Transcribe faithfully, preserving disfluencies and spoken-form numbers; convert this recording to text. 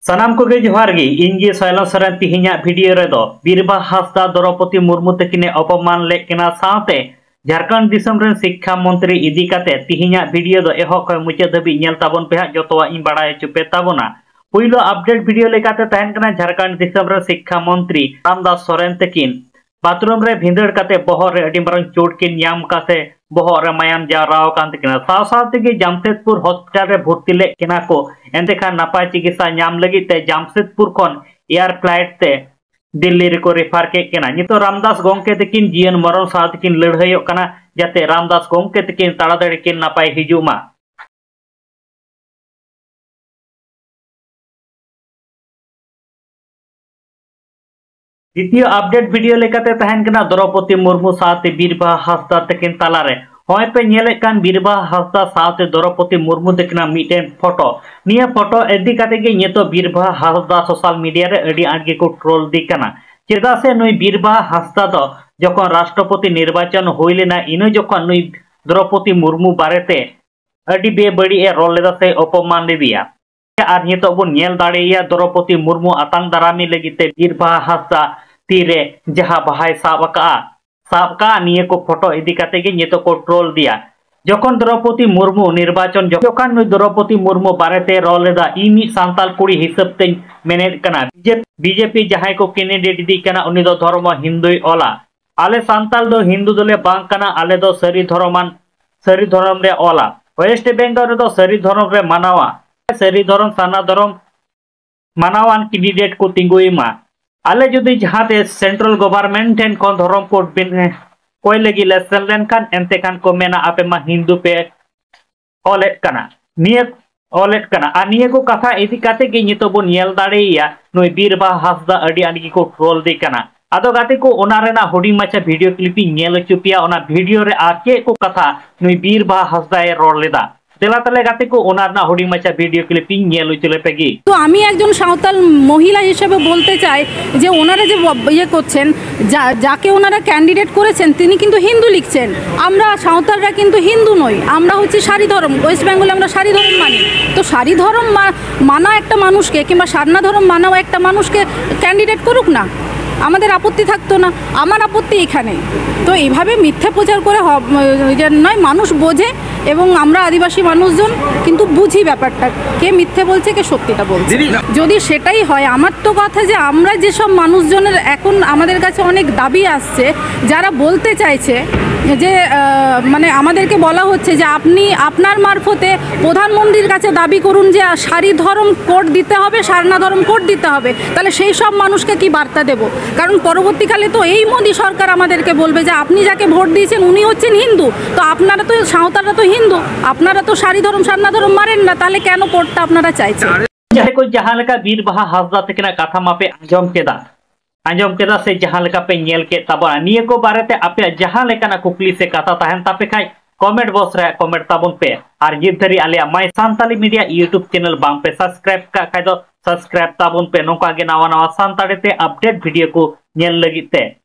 ᱥᱟᱱᱟᱢ ᱠᱚᱜᱮ ᱡᱚᱦᱟᱨ ᱜᱮ᱾ ᱤᱧ ᱜᱮ ᱥᱚᱭᱞᱚᱱ ᱥᱚᱨᱮᱱ᱾ ᱛᱤᱦᱤᱧᱟᱜ ᱵᱷᱤᱰᱤᱭᱳ ᱨᱮᱫᱚ ᱵᱤᱨᱵᱟᱦᱟ ᱦᱟᱸᱥᱫᱟ ᱫᱨᱚᱯᱚᱫᱤ ᱢᱩᱨᱢᱩ ᱛᱟᱹᱠᱤᱱᱮ ᱚᱯᱚᱢᱟᱱ ᱞᱮᱫ ᱠᱤᱱᱟ, ᱥᱟᱶᱛᱮ ᱡᱷᱟᱲᱠᱷᱚᱸᱰ ᱫᱤᱥᱚᱢ ᱨᱮᱱ ᱥᱤᱠᱠᱷᱟ ᱢᱚᱱᱛᱨᱤ ᱤᱫᱤ ᱠᱟᱛᱮ ᱛᱤᱦᱤᱧᱟᱜ ᱵᱷᱤᱰᱤᱭᱳ ᱫᱚ ᱮᱦᱚᱵ ᱠᱷᱚᱱ ᱢᱩᱪᱟᱹᱫ ᱫᱷᱟᱹᱵᱤᱡ ᱧᱮᱞ ᱛᱟᱵᱚᱱ ᱯᱮ ᱦᱟᱸᱜ, ᱡᱚᱛᱚᱣᱟᱜ ᱤᱧ ᱵᱟᱲᱟᱭ ᱦᱚᱪᱚ ᱯᱮ ᱛᱟᱵᱚᱱᱟ᱾ ᱯᱩᱭᱞᱩ ᱟᱯᱰᱮᱴ ᱵᱷᱤᱰᱤᱭᱳ ᱞᱮᱠᱟᱛᱮ ᱛᱟᱦᱮᱱ ᱠᱟᱱᱟ ᱡᱷᱟᱲᱠᱷᱚᱸᱰ ᱫᱤᱥᱚᱢ ᱨᱮᱱ ᱥᱤᱠᱠᱷᱟ ᱢᱚᱱᱛᱨᱤ ᱨᱟᱢᱫᱟᱥ ᱥᱚᱨᱮᱱ ᱛᱟᱹᱠᱤᱱ ᱵᱟᱛᱷᱨᱩᱢ ᱨᱮ ᱵᱷᱤᱸᱫᱟᱹᱲ ᱠᱟᱛᱮ ᱵᱚᱦᱚᱜ ᱨᱮ ᱟᱹᱰᱤ ᱢᱟᱨᱟᱝ ᱪᱳᱴ ᱠᱤᱱ ᱧᱟᱢ ᱠᱟᱛᱮ ᱵᱚᱦᱚᱜ ᱨᱮ ᱢᱟᱭᱟᱢ ᱡᱟᱣᱨᱟ ᱟᱠᱟᱱ ᱛᱟᱹᱠᱤᱱᱟ᱾ ᱥᱟᱶ ᱥᱟᱶ ᱛᱮᱜᱮ ᱡᱟᱢᱥᱮᱫᱽᱯᱩᱨ ᱦᱚᱥᱯᱤᱴᱟᱞ ᱨᱮ ᱵᱷᱚᱨᱛᱤ ᱞᱮᱫ ᱠᱤᱱᱟ ᱠᱚ᱾ ᱮᱱᱛᱮ ᱠᱷᱟᱱ ᱱᱟᱯᱟᱭ ᱪᱤᱠᱤᱛᱥᱟ ᱧᱟᱢ ᱞᱟᱹᱜᱤᱫ ᱛᱮ ᱡᱟᱢᱥᱮᱫᱽᱯᱩᱨ ᱠᱷᱚᱱ ᱮᱭᱟᱨ ᱯᱷᱞᱟᱭᱤᱴ ᱛᱮ ᱫᱤᱞᱞᱤ ᱨᱮᱠᱚ ᱨᱮᱯᱷᱟᱨ ᱠᱮᱫ ᱠᱤᱱᱟ᱾ ᱱᱤᱛᱚᱜ ᱨᱟᱢᱫᱟᱥ ᱜᱚᱢᱠᱮ ᱛᱟᱹᱠᱤᱱ ᱡᱤᱭᱚᱱ ᱢᱚᱨᱚᱱ ᱥᱟᱶ ᱛᱮᱠᱤᱱ ᱞᱟᱹᱲᱦᱟᱹᱭᱚᱜ ᱠᱟᱱᱟ, ᱡᱟᱛᱮ ᱨᱟᱢᱫᱟᱥ ᱜᱚᱢᱠᱮ ᱛᱟᱹᱠᱤᱱ ᱛᱟᱲᱟᱛᱟᱲᱤ ᱠᱤᱱ ᱱᱟᱯᱟᱭ ᱦᱤᱡᱩᱜ ᱢᱟ᱾ ᱫᱤᱛᱤᱭᱚ ᱟᱯᱰᱮᱴ ᱵᱷᱤᱰᱤᱭᱳ ᱞᱮᱠᱟᱛᱮ ᱛᱟᱦᱮᱱ ᱠᱟᱱᱟ ᱫᱨᱚᱯᱚᱫᱤ ᱢᱩᱨᱢᱩ ᱥᱟᱶᱛᱮ ᱵᱤᱨᱵᱟᱦᱟ ᱦᱟᱸᱥᱫᱟ ᱛᱟᱹᱠᱤᱱ ᱛᱟᱞᱟᱨᱮ᱾ ᱦᱚᱸᱜᱼᱚᱭ ᱯᱮ ᱧᱮᱞᱮᱫ ᱠᱟᱱ ᱵᱤᱨᱵᱟᱦᱟ ᱦᱟᱸᱥᱫᱟ ᱥᱟᱶᱛᱮ ᱫᱨᱚᱯᱚᱫᱤ ᱢᱩᱨᱢᱩ ᱛᱟᱹᱠᱤᱱᱟᱜ ᱢᱤᱫᱴᱮᱱ ᱯᱷᱳᱴᱳ᱾ ᱱᱤᱭᱟᱹ ᱯᱷᱳᱴᱳ ᱤᱫᱤ ᱠᱟᱛᱮ ᱜᱮ ᱱᱤᱛᱚᱜ ᱵᱤᱨᱵᱟᱦᱟ ᱦᱟᱸᱥᱫᱟ ᱥᱳᱥᱟᱞ ᱢᱤᱰᱤᱭᱟ ᱨᱮ ᱟᱹᱰᱤ ᱟᱸᱴ ᱜᱮᱠᱚ ᱴᱨᱳᱞ ᱫᱤ ᱠᱟᱱᱟ᱾ ᱪᱮᱫᱟᱜ ᱥᱮ ᱱᱩᱭ ᱵᱤᱨᱵᱟᱦᱟ ᱦᱟᱸᱥᱫᱟ ᱫᱚ ᱡᱚᱠᱷᱚᱱ ᱨᱟᱥᱴᱨᱚᱯᱚᱛᱤ ᱱᱤᱨᱵᱟᱪᱚᱱ ᱦᱩᱭ ᱞᱮᱱᱟ, ᱤᱱᱟᱹ ᱡᱚᱠᱷᱚᱱ ᱱᱩᱭ ᱫᱨᱚᱯᱚᱫᱤ ᱢᱩᱨᱢᱩ ᱵᱟᱨᱮᱛᱮ ᱟᱹᱰᱤ ᱵᱮᱵᱟᱹᱲᱤᱡ ᱮ ᱨᱚᱲ ᱞᱮᱫᱟ ᱥᱮ ᱚᱯᱚᱢᱟᱱ ᱞᱮᱫᱮᱭᱟ᱾ ᱟᱨ ᱱᱤᱛᱚᱜ ᱵᱚᱱ ᱧᱮᱞ ᱫᱟᱲᱮᱭᱟᱭᱟ ᱫᱨᱚᱯᱚᱫᱤ ᱢᱩᱨᱢᱩ ᱟᱛᱟᱝ ᱫᱟᱨᱟᱢᱤ ᱞᱟᱹᱜᱤᱫ ᱛᱮ ᱵᱤᱨᱵᱟᱦᱟ ᱦᱟᱸᱥᱫᱟ ᱛᱤᱨᱮ ᱡᱟᱦᱟᱸ ᱵᱟᱦᱟᱭ ᱥᱟᱵ ᱟᱠᱟᱫᱼᱟ, ᱥᱟᱵ ᱟᱠᱟᱫᱼᱟ, ᱱᱤᱭᱟᱹ ᱠᱚ ᱯᱷᱳᱴᱳ ᱤᱫᱤ ᱠᱟᱛᱮ ᱜᱮ ᱱᱤᱛᱚᱜ ᱠᱚ ᱴᱨᱳᱞ ᱫᱤᱭᱟ᱾ ᱡᱚᱠᱷᱚᱱ ᱫᱨᱚᱯᱚᱫᱤ ᱢᱩᱨᱢᱩ ᱱᱤᱨᱵᱟᱪᱚᱱ ᱡᱚᱠᱷᱚᱱ ᱱᱩᱭ ᱫᱨᱚᱯᱚᱫᱤ ᱢᱩᱨᱢᱩ ᱵᱟᱨᱮᱛᱮ ᱨᱚᱲ ᱞᱮᱫᱟ, ᱤᱧ ᱢᱤᱫ ᱥᱟᱱᱛᱟᱞ ᱠᱩᱲᱤ ᱦᱤᱥᱟᱹᱵ ᱛᱮᱧ ᱢᱮᱱᱮᱫ ᱠᱟᱱᱟ, ᱵᱤᱡᱮᱯᱤ ᱡᱟᱦᱟᱸᱭ ᱠᱚ ᱠᱮᱱᱰᱤᱰᱮᱴ ᱤᱫᱤ ᱠᱟᱱᱟ, ᱩᱱᱤ ᱫᱚ ᱫᱷᱚᱨᱢᱚ ᱦᱤᱱᱫᱩᱭ ᱚᱞᱟ᱾ ᱟᱞᱮ ᱥᱟᱱᱛᱟᱞ ᱫᱚ ᱦᱤᱱᱫᱩ ᱫᱚᱞᱮ ᱵᱟᱝ ᱠᱟᱱᱟ, ᱟᱞᱮ ᱫᱚ ᱥᱟᱹᱨᱤ ᱫᱷᱚᱨᱚᱢᱟᱱ, ᱥᱟᱹᱨᱤ ᱫᱷᱚᱨᱚᱢ ᱞᱮ ᱚᱞᱟ᱾ ᱳᱭᱮᱥᱴ ᱵᱮᱝᱜᱚᱞ ᱨᱮᱫᱚ ᱥᱟᱹᱨᱤ ᱫᱷᱚᱨᱚᱢ ᱨᱮ ᱢᱟᱱᱟᱣᱟ, ᱥᱟᱹᱨᱤ ᱫᱷᱚᱨᱚᱢ, ᱥᱟᱨᱱᱟ ᱫᱷᱚᱨᱚᱢ ᱢᱟᱱᱟᱣᱟᱱ ᱠᱮᱱᱰᱤᱰᱮᱴ ᱠᱚ ᱛᱤᱸᱜᱩᱭ ᱢᱟ᱾ ᱟᱞᱮ ᱡᱩᱫᱤ ᱡᱟᱦᱟᱸ ᱛᱤᱥ ᱥᱮᱱᱴᱨᱟᱞ ᱜᱚᱵᱷᱚᱨᱱᱢᱮᱱᱴ ᱴᱷᱮᱱ ᱠᱷᱚᱱ ᱫᱷᱚᱨᱚᱢ ᱠᱳᱰ ᱵᱤᱱ ᱠᱚᱭ ᱞᱟᱹᱜᱤᱫ ᱞᱮ ᱥᱮᱱ ᱞᱮᱱᱠᱷᱟᱱ, ᱮᱱᱛᱮ ᱠᱷᱟᱱ ᱠᱚ ᱢᱮᱱᱟ, "ᱟᱯᱮ ᱢᱟ ᱦᱤᱱᱫᱩ ᱯᱮ ᱚᱞᱮᱫ ᱠᱟᱱᱟ, ᱱᱤᱭᱟᱹ ᱚᱞᱮᱫ ᱠᱟᱱᱟ", ᱟᱨ ᱱᱤᱭᱟᱹ ᱠᱚ ᱠᱟᱛᱷᱟ ᱤᱫᱤ ᱠᱟᱛᱮ ᱜᱮ ᱱᱤᱛᱚᱜ ᱵᱚᱱ ᱧᱮᱞ ᱫᱟᱲᱮᱭᱟᱭᱟ, ᱱᱩᱭ ᱵᱤᱨ ᱵᱟᱦᱟ ᱦᱟᱸᱥᱫᱟ ᱟᱹᱰᱤ ᱟᱸᱴ ᱜᱮᱠᱚ ᱴᱨᱳᱞ ᱫᱮ ᱠᱟᱱᱟ᱾ ᱟᱫᱚ ᱜᱟᱛᱮ ᱠᱚ, ᱚᱱᱟ ᱨᱮᱱᱟᱜ ᱦᱩᱰᱤᱧ ᱢᱟᱪᱷᱟ ᱵᱷᱤᱰᱤᱭᱳ ᱠᱞᱤᱯ ᱤᱧ ᱧᱮᱞ ᱦᱚᱪᱚ ᱯᱮᱭᱟ, ᱚᱱᱟ ᱵᱷᱤᱰᱤᱭᱳ ᱨᱮ ᱟᱨ ᱪᱮᱫ ᱠᱚ ᱠᱟᱛᱷᱟ ᱱᱩᱭ ᱵᱤᱨ ᱵᱟᱦᱟ ᱦᱟᱸᱥᱫᱟᱭ ᱨᱚᱲ ᱞᱮᱫᱟ᱾ ᱫᱮᱞᱟ ᱛᱟᱦᱞᱮ ᱜᱟᱛᱮ ᱠᱚ, ᱚᱱᱟ ᱨᱮᱱᱟᱜ ᱦᱩᱰᱤᱧ ᱢᱟᱪᱷᱟ ᱵᱷᱤᱰᱤᱭᱳ ᱠᱞᱤᱯ ᱤᱧ ᱧᱮᱞ ᱦᱚᱪᱚ ᱞᱮᱯᱮ ᱜᱮ᱾ তো আমি একজন সাঁওতাল মহিলা হিসেবে বলতে চাই যে ওনারা যে ব- ইয়ে করছেন, যা- যাকে ওনারা ক্যান্ডিডেট করেছেন, তিনি কিন্তু হিন্দু লিখছেন। আমরা সাঁওতালরা কিন্তু হিন্দু নই, আমরা হচ্ছে সারি ধর্ম। ওয়েস্ট বেঙ্গলে আমরা সারি ধর্ম মানি। তো সারি ধর্ম মা- মানা একটা মানুষকে কিংবা সারনা ধর্ম মানাও একটা মানুষকে ক্যান্ডিডেট করুক না, আমাদের আপত্তি থাকতো না। আমার আপত্তি এখানে। তো এইভাবে মিথ্যে প্রচার করে হ- ইয়ে নয়, মানুষ বোঝে। এবং আমরা আদিবাসী মানুষজন কিন্তু বুঝি ব্যাপারটা, কে মিথ্যে বলছে, কে সত্যিটা বলছে। যদি সেটাই হয়, আমার তো কথা যে আমরা যেসব মানুষজনের এখন আমাদের কাছে অনেক দাবি আসছে, যারা বলতে চাইছে যে আহ, মানে আমাদেরকে বলা হচ্ছে যে আপনি আপনার মারফতে প্রধানমন্ত্রীর কাছে দাবি করুন যে সারি ধর্ম কোড দিতে হবে, সারনা ধর্ম কোড দিতে হবে। তাহলে সেই সব মানুষকে কি বার্তা দেব? কারণ পরবর্তীকালে তো এই মোদী সরকার আমাদেরকে বলবে যে আপনি যাকে ভোট দিয়েছেন উনি হচ্ছেন হিন্দু, তো আপনারা তো সাঁওতালরা তো হিন্দু, আপনারা তো সারি ধর্ম সারনা ধর্ম মানেন না, তাহলে কেন কোডটা আপনারা চাইছেন? ᱡᱟᱦᱟᱸᱭ ᱠᱚ ᱡᱟᱦᱟᱸ ᱞᱮᱠᱟ ᱵᱤᱨ ᱵᱟᱦᱟ ᱦᱟᱸᱥᱫᱟ ᱛᱟᱹᱠᱤᱱᱟᱜ ᱠᱟᱛᱷᱟ ᱢᱟᱯᱮ ᱟᱸᱡᱚᱢ ᱠᱮᱫᱟ, ᱟᱸᱡᱚᱢ ᱠᱮᱫᱟ ᱥᱮ ᱡᱟᱦᱟᱸ ᱞᱮᱠᱟ ᱯᱮ ᱧᱮᱞ ᱠᱮᱫ ᱛᱟᱵᱚᱱᱟ, ᱱᱤᱭᱟᱹ ᱠᱚ ᱵᱟᱨᱮᱛᱮ ᱟᱯᱮᱭᱟᱜ ᱡᱟᱦᱟᱸ ᱞᱮᱠᱟᱱᱟᱜ ᱠᱩᱠᱞᱤ ᱥᱮ ᱠᱟᱛᱷᱟ ᱛᱟᱦᱮᱱ ᱛᱟᱯᱮ ᱠᱷᱟᱡ ᱠᱚᱢᱮᱱᱴ ᱵᱚᱠᱥ ᱨᱮ ᱠᱚᱢᱮᱱᱴ ᱛᱟᱵᱚᱱ ᱯᱮ᱾ ᱟᱨ ᱱᱤᱛ ᱫᱷᱟᱹᱨᱤᱡ ᱟᱞᱮᱭᱟᱜ My Santali Media YouTube channel ᱵᱟᱝ ᱯᱮ ᱥᱟᱵᱥᱠᱨᱟᱭᱤᱵ ᱠᱟᱜ ᱠᱷᱟᱡ ᱫᱚ ᱥᱟᱵᱥᱠᱨᱟᱭᱤᱵ ᱛᱟᱵᱚᱱ ᱯᱮ, ᱱᱚᱝᱠᱟ ᱜᱮ ᱱᱟᱣᱟ ᱱᱟᱣᱟ ᱥᱟᱱᱛᱟᱲᱤ ᱛᱮ ᱟᱯᱰᱮᱴ ᱵᱷᱤᱰᱤᱭᱳ ᱠᱚ ᱧᱮᱞ ᱞᱟᱹᱜᱤᱫ ᱛᱮ᱾